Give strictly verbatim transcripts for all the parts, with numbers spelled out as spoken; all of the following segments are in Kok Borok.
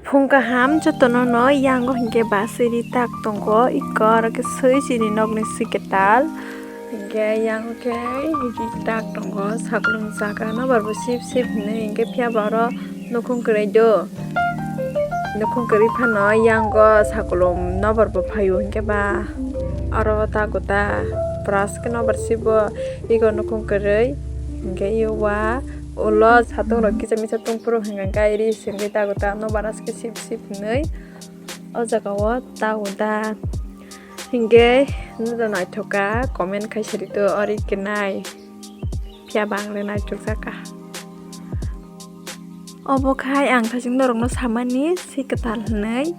Phung kaham jotono no, yango hinkhe ba swi ri tak tongo, iko aro khe swi chini nokni swi kwtal. Hinkhe yango khe ri tak tongo, saklum saka nobar bo sip sip hinwi, hinkhe phiya ba oro nukhung kwrwi do. Nukhung kwrwi phano yango saklum nobar bo phaio, hinkhe ba oro ta gota brush khe nobar sibo, iko nukhung kwrwi, hinkhe iyo wa ulo satung rok kisa misa tungphuru hinkhe ri sengwi ta gota nobar aske sip sip hinwi o jaga o ta gota. Hinkhe nokno naithok kha, comment khai sari to, ori khe nai. Phiya ba ang le naithok jak kha. Obo khai ang thajin norokno samani swi kwtal hinwi.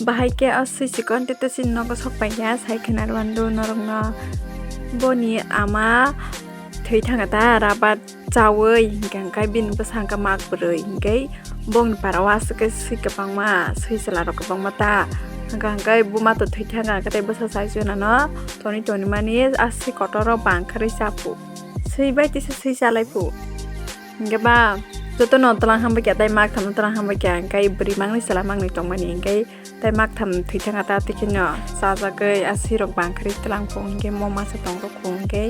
Bahai khe o swi chikon tei tei chini nogo sok paikha, sai khena rwando norokno. Boni ama thwi thanga ta rabat chawi, hinkhe hwnkhe bini bwsa hwnkhe mak bwrwi, hinkhe bongni para o aswk khe swi kwbangma, swi chwla rok kwbangma ta. Hwnkhe hwnkhe buma to thwi thanga hwnkhe tei bwsa chai chwnano toni toni mani a swi kotor rok bang khe rwi cha phu. Swi bai tisa swi chalai phu. Hinkhe ba jotono twlang hambai kha, tei mak thamno twlang hambai kha, hinkhe bwrwi mangni chwla mangni tongmani, hinkhe tei mak tham thwi thanga ta tei kheno chajagwi a swi rok bang khe rwi twlang phu, hinkhe mo masa tong rw khu, hinkhe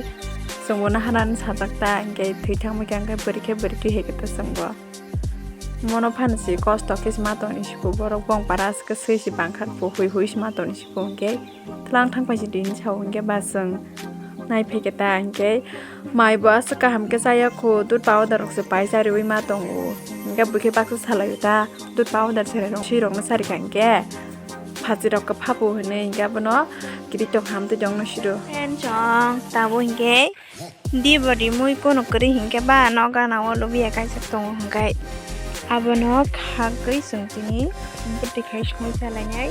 chwngbo naharani sajak ta, hinkhe thwi thangbai kha, hinkhe bwrwi khe bwrwi twi hai khe ta chwngbo. Mono phano se kosto khe se ma tongni se phu, borok bong para se khe swi se bang kha phu, hui hui se ma tongni se phu, hinkhe twlang thang pai se din sao, hinkhe ba chwng nai phai khe ta, hinkhe mai bo aswk kaham khe chaya khu, dud powder rok se pai chariwi ma tongo, hinkhe bwkhe baksa salai ta, dud powder serai rok swi rok no sari kha, hinkhe phachi rok khe phapu hinwi, hinkhe abono kiri tong ham twi tong no siro. Friend chong tabo hinkhe di bo rimui kono kwrwi hinkhe ba no gana o lubiya kaisa tongo, hinkhe abono khagwi chwng tini bwtwi khai songwi chalainai.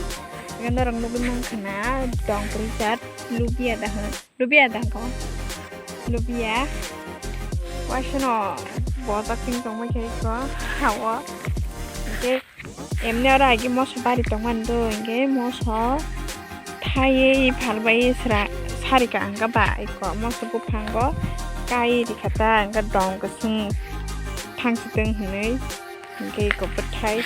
Hinkhe norok nugwi mankha na dong kwrwi jat lubiya da hwn. Lubiya da hwnkhe o. Lubiya. Waisano bojak tong tongmani khe iko ha o. Hinkhe emni oro agi moso bari tongmani do, hinkhe moso thaiwi phalbai sra sarika hwnkhe ba iko moso buphango kai rikha ta, hwnkhe dong kwchwng thangsi tong hinwi. Hwnkhe iko bwthai,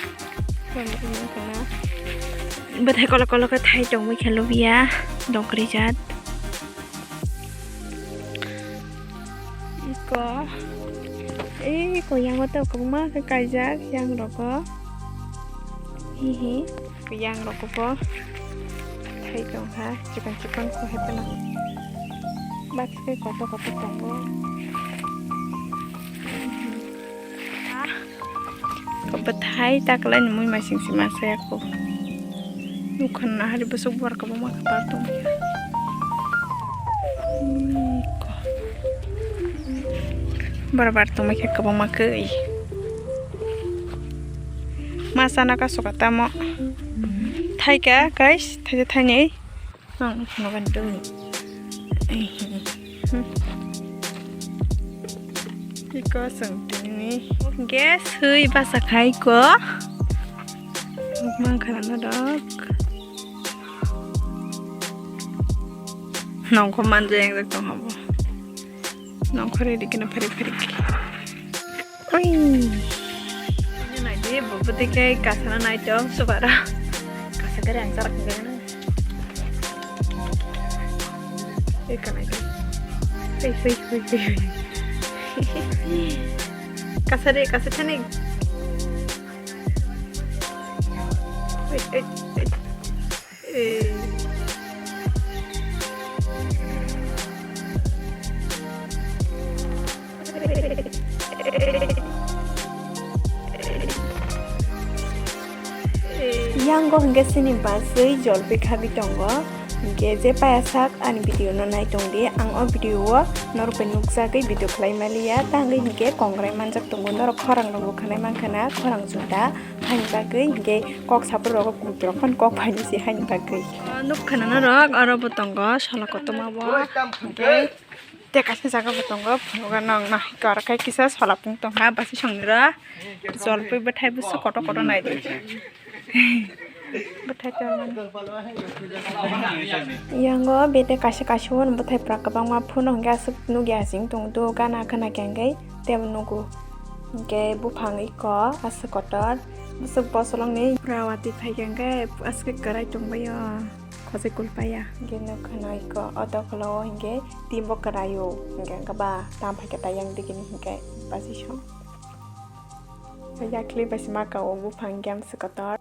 bwthai kolok kolok khe thai tongwi khe lubiya, dongkri jat. Iko, ei, iko yango tei kwbangma khe kaijak, yang rogo. Hihi, yang rogo bo thai tongkha, chikon chikon khe hepeno. Bak khe kotor kotor tongo. Bwthai ta kwlai ni mui masing se masa ya kho. Nukha na hari bwswk bor kwbangma khe bar tong kha. Bor bar tong kha kwbangma khe. Masa na ka suka tamo. Thai ka guys, thai thai ni. Ang nogan dong. Iko song tini. Gas hui basa khai ko. Mang khana na dok. Nongkho manja yang dok tong habo. Nongkhore dikena pherik pherik. Oi. Ini nai di, bubut dikai kasana nai dong, subara. Kasa gari ang sarak gana. Eh, kanai di. Hei, hei, hei, hei, hei. Kasa de, kasa chani. Hei, hei, hei. Eh. Yango hwnkhe chini bachwi jolphi khabi tongo, hwnkhe je paya sak ani video no nai tongdi, ang o video o norok bai nukjagwi video khlai maliya, tangwi hwnkhe kongrai manjak tongo, norok khorang rokbo khwnai mankha na, khorang juda. Haini bagwi hinkhe kok sabrok rok kutrok phano kok phaini se haini bagwi. Nuk khana norok oro bo tongo sola kotorma bo. Hinkhe tei kaisa jaga bo tongo, phunukgo nokno hwnkhe oro khe kisa sola pung tongkha bwswk songni ro. Jolpui bwthai bwswk kotor kotor naidi. Bwthai tongmani. Yango bete kaisa kaisa o bwthai pura kwbangma phano hinkhe aswk nukya aswk tongdo gana gana khe hinkhe tebo nugo. Hinkhe buphang iko aswk kotor, Bwswk bosolongni pura watwi phaikha hwnkhe aske kwrai tongbaio, khosai kulpaya. Hwnkhe nukha no iko o dokholo o hwnkhe team bo kwraio, hwnkhe hwnkhe ba tam phaikha tayang digini hwnkhe basi song. Yakli bai se maka o buphang hwnkhe amswk kotor.